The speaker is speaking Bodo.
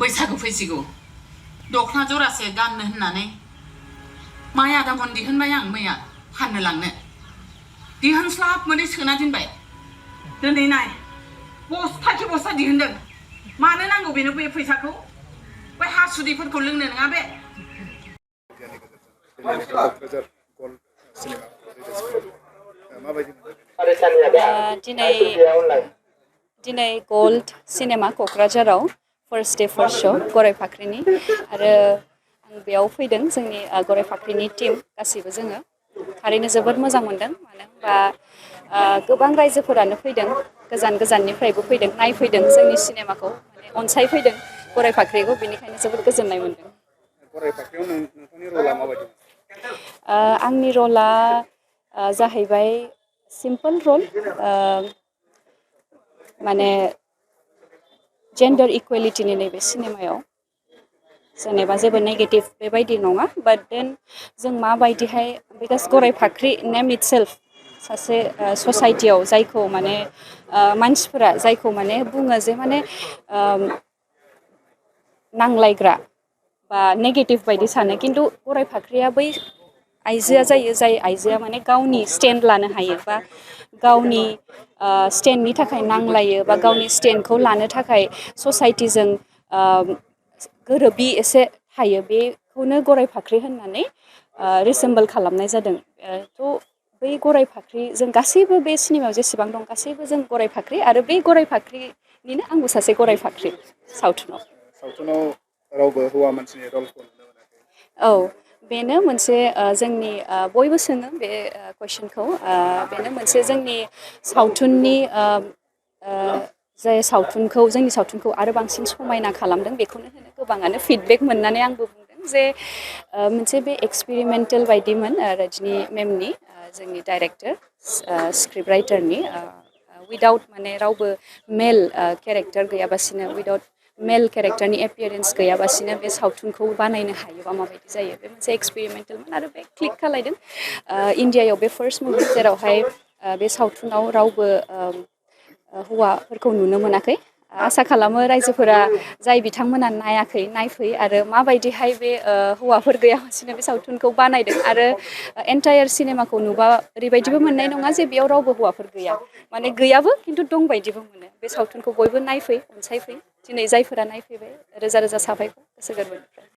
बैसागु फैसिगौ दखना जरासे गाननो होननानै माइ आधा मन दिहुनबाय आं मैया फाननो लांनो दिहुनस्लाब मोनै सोना दोनबाय दिनै नाय बस्थाखि बस्था दिहुनदों मानो नांगौ बेनो बे फैसाखौ बै हासुदैफोरखौ लोंनो नङा बे दिनै गोल्ड सिनेमा क'क्राझाराव फार्स्ट डे फार्स्ट शो गराय फाख्रिनि आरो आं बेयाव फैदों जोंनि गराय फाख्रिनि टीम गासैबो जोङो थारैनो जोबोद मोजां मोनदों मानो होनबा गोबां रायजोफोरानो फैदों गोजान गोजाननिफ्रायबो फैदों नायफैदों जोंनि सिनेमाखौ माने अनसायफैदों गराय फाख्रिखौ बेनिखायनो जोबोद गोजोननाय मोनदों। गराय फाख्रियाव नोंथांनि रला माबायदि? आंनि रला जाहैबाय सिम्पोल रल माने जेन्डार इकुवेलिटिनि नैबे सिनेमायाव जेनेबा जेबो नेगेटिभ बेबायदि नङा बाट देन जों माबायदिहाय बिकज गराय फाख्रि नेम इटसेल्फ सासे ससाइटियाव जायखौ माने मानसिफोरा जायखौ माने बुङो जे माने नांलायग्रा बा नेगेटिभ बायदि सानो खिन्थु गराय फाख्रिया बै आइजोआ जायो जाय आइजोआ माने गावनि स्टेन्ड लानो हायो बा गावनि स्टेन्डनि थाखाय नांलायो बा गावनि स्टेन्डखौ लानो थाखाय ससाइटिजों गोरोबि एसे थायो बेखौनो गराय फाख्रि होननानै रिसेम्बल खालामनाय जादों थ' बै गराय फाख्रि जों गासैबो बे सिनेमायाव जेसेबां दं गासैबो जों गराय फाख्रि आरो बे गराय फाख्रिनिनो आंबो सासे गराय फाख्रि सावथुनाव रावबो हौवा मानसिनि रलखौ नुनो मोनाखै। औ बेनो मोनसे जोंनि बयबो सोङो बे कुइसनखौ बेनो मोनसे जोंनि सावथुननि जाय सावथुनखौ जोंनि सावथुनखौ आरो बांसिन समायना खालामदों बेखौनो होनो गोबाङानो फिडबेक मोननानै आंबो बुंदों जे मोनसे बे एक्सपेरिमेन्टेल बायदिमोन रजनी मेमनि जोंनि डाइरेक्टर स्क्रिप्ट राइटारनि उइदाउट माने रावबो मेल केरेक्टार गैयाबासिनो उइदाउट मेल केरेक्टारनि एपियारेन्स गैयाबासिनो बे सावथुनखौ बानायनो हायोबा माबायदि जायो बे मोनसे एक्सपेरिमेन्टेलमोन आरो बे क्लिक खालायदों इण्डियायाव बे फार्स्ट मुभि जेरावहाय बे सावथुनाव रावबो हौवाफोरखौ नुनो मोनाखै आसा खालामो रायजोफोरा जाय बिथांमोना नायाखै नायफै आरो माबायदिहाय बे हौवाफोर गैयालासिनो बे सावथुनखौ बानायदों आरो एन्टायार सिनेमाखौ नुबा ओरैबायदिबो मोननाय नङा जे बेयाव रावबो हौवाफोर गैया माने गैयाबो खिन्थु दं बायदिबो मोनो बे सावथुनखौ बयबो नायफै अनसायफै दिनै जायफोरा नायफैबाय रोजा रोजा साबायखर गोसो गोरबोनिफ्राय